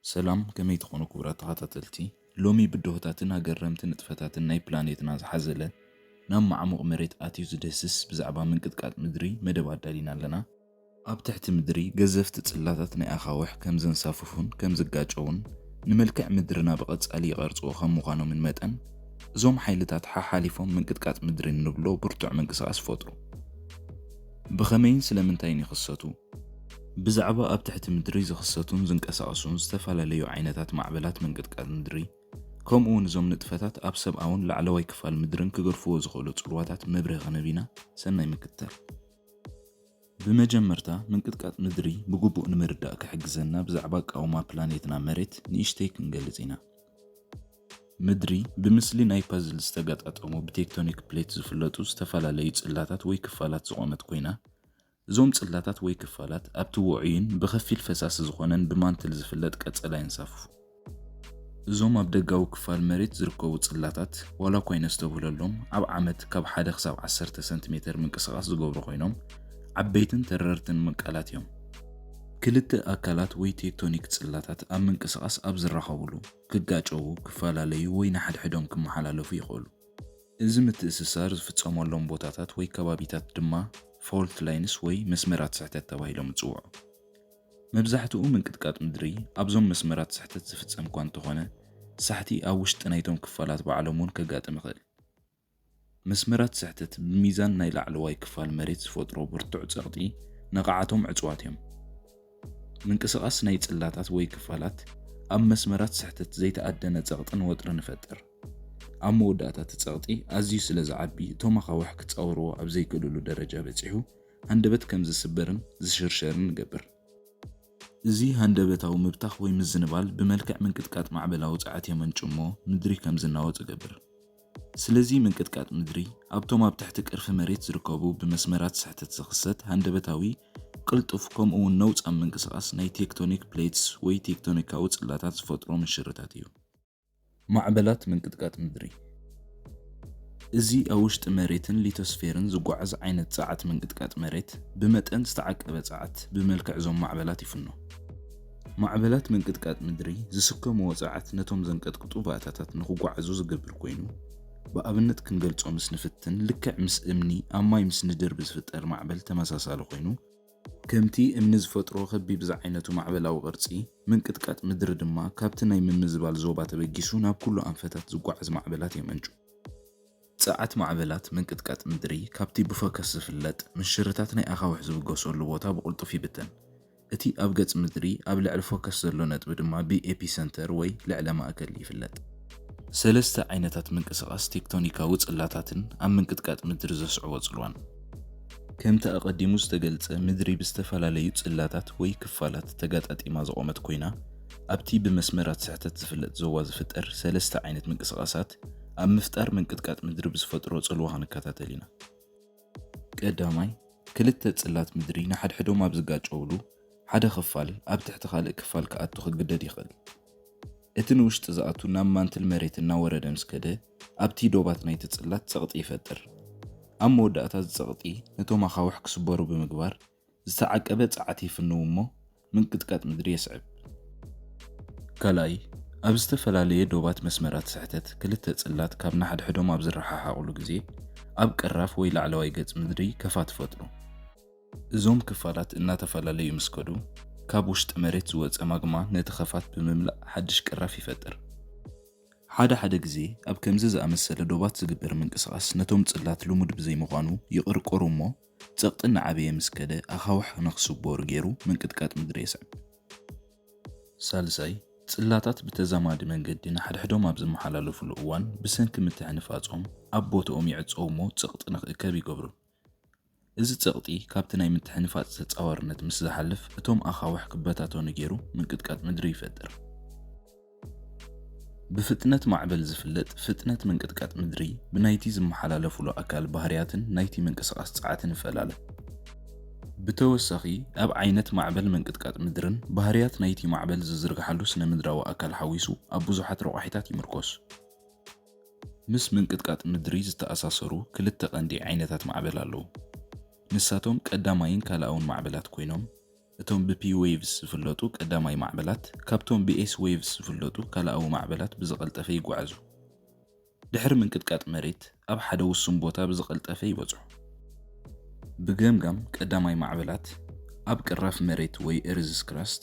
ሰላም፣ ከመይ ትኾኑ ክቡራት ተኸታተልቲ? ሎሚ ብድሆታትን ኣገረምቲ ንጥፈታትን ናይ ፕላኔትና ዝሓዘለ ናብ መዓሙቕ መሬት ኣትዩ ዝድህስስ ብዛዕባ ምንቅጥቃጥ ምድሪ መደብ ኣዳሊና ኣለና። ኣብ ትሕቲ ምድሪ ገዘፍቲ ጽላታት ናይ ኣኻውሕ ከም ዘንሳፍፉን ከም ዝጋጨውን ንመልክዕ ምድርና ብቐጻሊ ይቐርጽዎ ከም ምዃኖምን መጠን፣ እዞም ሓይልታት ሓሓሊፎም ምንቅጥቃጥ ምድሪ እንብሎ ብርቱዕ ምንቅስቓስ ይፈጥሩ። ብኸመይን ስለምንታይን ይኽሰቱ? ብዛዕባ ኣብ ትሕቲ ምድሪ ዝኽሰቱን ዝንቀሳቐሱን ዝተፈላለዩ ዓይነታት ማዕበላት ምንቅጥቃጥ ምድሪ፣ ከምኡ እውን እዞም ንጥፈታት ኣብ ሰብኣውን ላዕለዋይ ክፋል ምድርን ክገድፍዎ ዝኽእሉ ጽልዋታት መብርሂ ክነብ ኢና። ሰናይ ምክትታል። ብመጀመርታ፣ ምንቅጥቃጥ ምድሪ ብግቡእ ንምርዳእ ክሕግዘና ብዛዕባ ኣቃውማ ፕላኔትና መሬት ንእሽተይ ክንገልጽ ኢና። ምድሪ ብምስሊ ናይ ፓዝል ዝተገጣጠሙ ብቴክቶኒክ ፕሌት ዝፍለጡ ዝተፈላለዩ ጽላታት ወይ ክፋላት ዝቖመት ኮይና፣ እዞም ጽላታት ወይ ክፋላት ኣብቲ ውዑይን ብኸፊል ፈሳሲ ዝኾነን ብማንትል ዝፍለጥ ቀጸላ የንሳፍፉ። እዞም ኣብ ደጋዊ ክፋል መሬት ዝርከቡ ጽላታት፣ ዋላ እኳ ኣይነስተብህለሎም፣ ኣብ ዓመት ካብ ሓደ ክሳብ ዓሰርተ ሰንቲሜተር ምንቅስቓስ ዝገብሩ ኮይኖም፣ ዓበይትን ተረርትን ምንቃላት እዮም። ክልተ ኣካላት ወይ ቴክቶኒክ ጽላታት ኣብ ምንቅስቓስ ኣብ ዝራኸቡሉ፣ ክጋጨዉ፣ ክፈላለዩ ወይ ንሓድሕዶም ክመሓላለፉ ይኽእሉ። እዚ ምትእስሳር ዝፍጸመሎም ቦታታት ወይ ከባቢታት ድማ ፎልት ላይንስ ወይ መስመራት ስሕተት ተባሂሎም ይጽውዑ። መብዛሕትኡ ምንቅጥቃጥ ምድሪ ኣብዞም መስመራት ስሕተት ዝፍጸም እኳ እንተኾነ፣ ሳሕቲ ኣብ ውሽጢ ናይቶም ክፋላት ባዕሎም እውን ከጋጥም ይኽእል። መስመራት ስሕተት ብሚዛን ናይ ላዕለዋይ ክፋል መሬት ዝፈጥሮ ብርቱዕ ጸቕጢ ነቓዓቶም ዕጹዋት እዮም። ምንቅስቓስ ናይ ጽላታት ወይ ክፋላት ኣብ መስመራት ስሕተት ዘይተኣደነ ጸቕጥን ወጥርን ይፈጥር። ኣብ መወዳእታ እቲ ጸቕጢ ኣዝዩ ስለ ዝዓቢ፣ እቶም ኣኻውሕ ክጻወርዎ ኣብ ዘይክእልሉ ደረጃ በጺሑ፣ ሃንደበት ከም ዝስበርን ዝሽርሸርን ይገብር። እዚ ሃንደበታዊ ምብታኽ ወይ ምዝንባል ብመልክዕ ምንቅጥቃጥ ማዕበላዊ ጸዓት የመንጩ እሞ፣ ምድሪ ከም ዝናወጽ ይገብር። ስለዚ ምንቅጥቃጥ ምድሪ ኣብቶም ኣብ ትሕቲ ቅርፊ መሬት ዝርከቡ ብመስመራት ስሕተት ዝኽሰት ሃንደበታዊ፣ ቅልጡፍ፣ ከምኡ እውን ነውጻም ምንቅስቓስ ናይ ቴክቶኒክ ፕሌትስ ወይ ቴክቶኒካዊ ጽላታት ዝፈጥሮ ምንሽርታት እዩ። ማዕበላት ምንቅጥቃጥ ምድሪ። እዚ ኣብ ውሽጢ መሬትን ሊቶስፌርን ዝጓዓዝ ዓይነት ጸዓት ምንቅጥቃጥ መሬት፣ ብመጠን ዝተዓቀበ ጸዓት ብመልክዕ እዞም ማዕበላት ይፍኖ። ማዕበላት ምንቅጥቃጥ ምድሪ ዝስከምዎ ጸዓት ነቶም ዘንቀጥቅጡ ባእታታት ንኽጓዓዙ ዝገብር ኮይኑ፣ ብኣብነት ክንገልጾ ምስ ንፍትን፣ ልክዕ ምስ እምኒ ኣብ ማይ ምስ ንድርቢ ዝፍጠር ማዕበል ተመሳሳሊ ኮይኑ፣ ከምቲ እምኒ ዝፈጥሮ ከቢብ ዝዓይነቱ ማዕበላዊ ቅርጺ፣ ምንቅጥቃጥ ምድሪ ድማ ካብቲ ናይ ምምዝባል ዞባ ተበጊሱ ናብ ኩሉ ኣንፈታት ዝጓዓዝ ማዕበላት የመንጩ። ጸዓት ማዕበላት ምንቅጥቃጥ ምድሪ ካብቲ ብፎከስ ዝፍለጥ ምንሽርታት ናይ ኣኻውሕ ዝብገሰሉ ቦታ ብቕልጡፍ ይብተን። እቲ ኣብ ገጽ ምድሪ ኣብ ልዕሊ ፎከስ ዘሎ ነጥቢ ድማ ብኤፒሰንተር ወይ ልዕለ ማእከል ይፍለጥ። ሰለስተ ዓይነታት ምንቅስቓስ ቴክቶኒካዊ ጽላታትን ኣብ ምንቅጥቃጥ ምድሪ ዘስዕቦ ጽልዋን። ከምቲ ኣቐዲሙ ዝተገልጸ፣ ምድሪ ብዝተፈላለዩ ጽላታት ወይ ክፋላት ተጋጣጢማ ዝቖመት ኮይና፣ ኣብቲ ብመስመራት ስሕተት ዝፍለጥ ዞባ ዝፍጠር ሰለስተ ዓይነት ምንቅስቓሳት ኣብ ምፍጣር ምንቅጥቃጥ ምድሪ ብዝፈጥሮ ጽልዋ ክንከታተል ኢና። ቀዳማይ፣ ክልተ ጽላት ምድሪ ንሓድሕዶም ኣብ ዝጋጨውሉ፣ ሓደ ክፋል ኣብ ትሕቲ ካልእ ክፋል ክኣቱ ክግደድ ይኽእል። እቲ ንውሽጢ ዝኣቱ ናብ ማንትል መሬት እናወረደ ምስ ከደ፣ ኣብቲ ዶባት ናይቲ ጽላት ጸቕጢ ይፈጥር። ኣብ መወዳእታ፣ እዚ ጸቕጢ ነቶም ኣኻውሕ ክስበሩ ብምግባር፣ ዝተዓቀበ ጸዓት ይፍንው እሞ ምንቅጥቃጥ ምድሪ የስዕብ። ካልኣይ፣ ኣብ ዝተፈላለየ ዶባት መስመራት ስሕተት ክልተ ጽላት ካብ ንሓድሕዶም ኣብ ዝረሓሓቑሉ ግዜ፣ ኣብ ቅራፍ ወይ ላዕለዋይ ገጽ ምድሪ ከፋት ይፈጥሩ። እዞም ክፋላት እናተፈላለዩ ምስ ከዱ፣ ካብ ውሽጢ መሬት ዝወጸ ማግማ ነቲ ከፋት ብምምላእ ሓድሽ ቅራፍ ይፈጥር። ሓደ ሓደ ግዜ ኣብ ከምዚ ዝኣመሰለ ዶባት ዝግበር ምንቅስቓስ ነቶም ጽላት ልሙድ ብዘይምዃኑ ይቕርቀሩ እሞ፣ ጸቕጢ እናዓበየ ምስ ከደ ኣኻውሕ ንኽስበሩ ገይሩ ምንቅጥቃጥ ምድሪ የስዕብ። ሳልሳይ፣ ጽላታት ብተዛማዲ መንገዲ ንሓድሕዶም ኣብ ዝመሓላለፉሉ እዋን ብሰንኪ ምትሕንፋጾም ኣብ ቦትኦም ይዕጸዉ እሞ ጸቕጢ ንኽእከብ ይገብሩ። እዚ ጸቕጢ ካብቲ ናይ ምትሕንፋጽ ተጻዋርነት ምስ ዝሓልፍ እቶም ኣኻውሕ ክበታተኑ ገይሩ ምንቅጥቃጥ ምድሪ ይፈጥር። ብፍጥነት ማዕበል ዝፍለጥ ፍጥነት ምንቅጥቃጥ ምድሪ ብናይቲ ዝመሓላለፉሉ ኣካል ባህርያትን ናይቲ ምንቅስቓስ ጸዓትን ይፈላለ። ብተወሳኺ፣ ኣብ ዓይነት ማዕበል ምንቅጥቃጥ ምድርን ባህርያት ናይቲ ማዕበል ዝዝርግሓሉ ስነ ምድራዊ ኣካል ሓዊሱ ኣብ ብዙሓት ረቋሒታት ይምርኮስ። ምስ ምንቅጥቃጥ ምድሪ ዝተኣሳሰሩ ክልተ ቀንዲ ዓይነታት ማዕበል ኣለዉ። ንሳቶም ቀዳማይን ካልኣውን ማዕበላት ኮይኖም፣ እቶም ብ P waves ዝፍለጡ ቀዳማይ ማዕበላት ካብቶም ብ S waves ዝፍለጡ ካልኣዊ ማዕበላት ብዝቐልጠፈ ይጓዓዙ። ድሕሪ ምንቅጥቃጥ መሬት ኣብ ሓደ ውሱን ቦታ ብዝቐልጠፈ ይበጽሑ። ብገምጋም ቀዳማይ ማዕበላት ኣብ ቅራፍ መሬት ወይ Earth's crust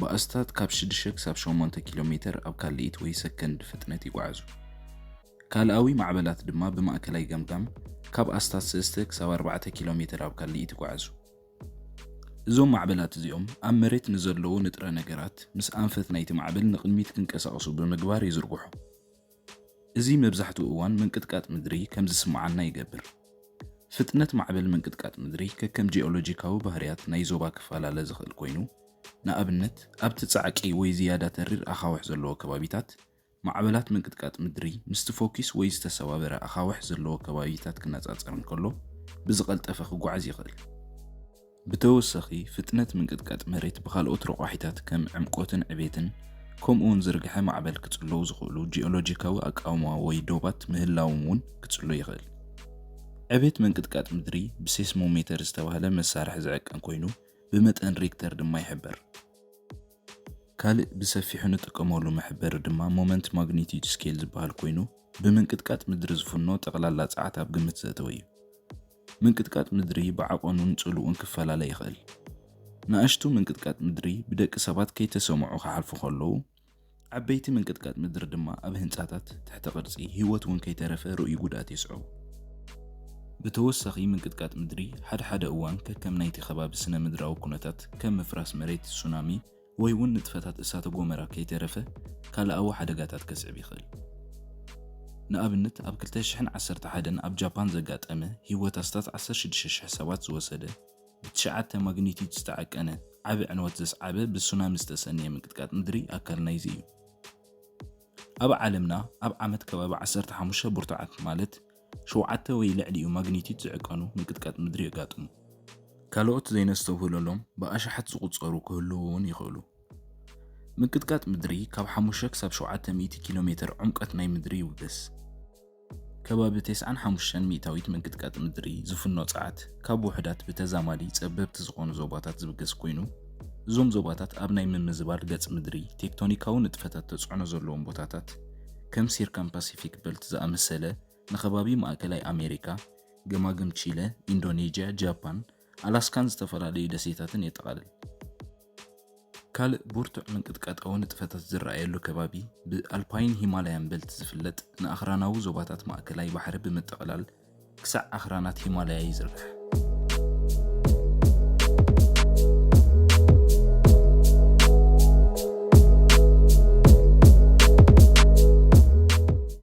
ብኣስታት ካብ ሽዱሽተ ክሳብ ሸሞንተ ኪሎ ሜተር ኣብ ካልኢት ወይ ሰከንድ ፍጥነት ይጓዓዙ። ካልኣዊ ማዕበላት ድማ ብማእከላይ ገምጋም ካብ ኣስታት ሰለስተ ክሳብ ኣርባዕተ ኪሎ ሜተር ኣብ ካልኢት ይጓዓዙ። እዞም ማዕበላት እዚኦም ኣብ መሬት ንዘለዉ ንጥረ ነገራት ምስ ኣንፈት ናይቲ ማዕበል ንቕድሚት ክንቀሳቐሱ ብምግባር ይዝርግሑ። እዚ መብዛሕትኡ እዋን ምንቅጥቃጥ ምድሪ ከም ዝስምዓና ይገብር። ፍጥነት ማዕበል ምንቅጥቃጥ ምድሪ ከከም ጂኦሎጂካዊ ባህርያት ናይ ዞባ ክፈላለ ዝኽእል ኮይኑ፣ ንኣብነት ኣብቲ ጻዕቂ ወይ ዝያዳ ተሪር ኣኻውሕ ዘለዎ ከባቢታት፣ ማዕበላት ምንቅጥቃጥ ምድሪ ምስቲ ፎኪስ ወይ ዝተሰባበረ ኣኻውሕ ዘለዎ ከባቢታት ክነጻጸር እንከሎ ብዝቐልጠፈ ክጓዓዝ ይኽእል። ብተወሳኺ ፍጥነት ምንቅጥቃጥ መሬት ብኻልኦት ረቋሒታት ከም ዕምቆትን ዕቤትን ከምኡውን ዝርግሐ ማዕበል ክጽለዉ ዝኽእሉ ጂኦሎጂካዊ ኣቃውማ ወይ ዶባት ምህላዎም እውን ክጽሎ ይኽእል። ዕቤት ምንቅጥቃጥ ምድሪ ብሴስሞሜተር ዝተባህለ መሳርሒ ዝዕቀን ኮይኑ ብመጠን ሪክተር ድማ ይሕበር። ካልእ ብሰፊሑ ንጥቀመሉ መሕበሪ ድማ ሞመንት ማግኒቲዩድ ስኬል ዝበሃል ኮይኑ ብምንቅጥቃጥ ምድሪ ዝፍኖ ጠቕላላ ጸዓት ኣብ ግምት ዘእተወ እዩ። ምንቅጥቃጥ ምድሪ ብዓቐኑን ጽልኡን ክፈላለ ይኽእል። ንኣሽቱ ምንቅጥቃጥ ምድሪ ብደቂ ሰባት ከይተሰምዑ ክሓልፉ ከለዉ፣ ዓበይቲ ምንቅጥቃጥ ምድሪ ድማ ኣብ ህንጻታት፣ ትሕተ ቅርጺ፣ ህይወት እውን ከይተረፈ ርኡይ ጉድኣት የስዕቡ። ብተወሳኺ ምንቅጥቃጥ ምድሪ ሓደ ሓደ እዋን ከከም ናይቲ ከባቢ ስነ ምድራዊ ኩነታት ከም ምፍራስ መሬት፣ ሱናሚ ወይ እውን ንጥፈታት እሳተ ጎመራ ከይተረፈ ካልኣዊ ሓደጋታት ከስዕብ ይኽእል። ንኣብነት ኣብ ክልተ ሽሕን ዓሰርተ ሓደን ኣብ ጃፓን ዘጋጠመ ህይወት ኣስታት ዓሰርተ ሽዱሽተ ሽሕ ሰባት ዝወሰደ ብትሽዓተ ማግኒቲዩድ ዝተዓቀነ ዓቢ ዕንወት ዘስዓበ ብሱናሚ ዝተሰነየ ምንቅጥቃጥ ምድሪ ኣካል ናይዚ እዩ። ኣብ ዓለምና ኣብ ዓመት ከባቢ ዓሰርተ ሓሙሽተ ብርቱዓት ማለት ሸውዓተ ወይ ልዕሊኡ ማግኒቲዩድ ዝዕቀኑ ምንቅጥቃጥ ምድሪ የጋጥሙ። ካልኦት ዘይነስተብህለሎም ብኣሽሓት ዝቑጸሩ ክህልዉ እውን ይኽእሉ። ምንቅጥቃጥ ምድሪ ካብ ሓሙሽተ ክሳብ ሸውዓተ ሚእቲ ኪሎ ሜተር ዕምቀት ናይ ምድሪ ይውገስ። ከባቢ ተስዓን ሓሙሽተን ሚእታዊት ምንቅጥቃጥ ምድሪ ዝፍኖ ጸዓት ካብ ውሑዳት ብተዛማዲ ጸበብቲ ዝኾኑ ዞባታት ዝብገስ ኮይኑ፣ እዞም ዞባታት ኣብ ናይ ምምዝባል ገጽ ምድሪ ቴክቶኒካዊ ንጥፈታት ተጽዕኖ ዘለዎም ቦታታት ከም ሲርከም ፓሲፊክ በልት ዝኣመሰለ ንከባቢ ማእከላይ ኣሜሪካ፣ ገማግም ቺለ፣ ኢንዶኔዥያ፣ ጃፓን፣ ኣላስካን ዝተፈላለዩ ደሴታትን የጠቓልል። ካልእ ብርቱዕ ምንቅጥቃጣዊ ንጥፈታት ዝረኣየሉ ከባቢ ብኣልፓይን ሂማላያን በልት ዝፍለጥ ንኣኽራናዊ ዞባታት ማእከላይ ባሕሪ ብምጥቕላል ክሳዕ ኣኽራናት ሂማላያ ይዝርጋሕ።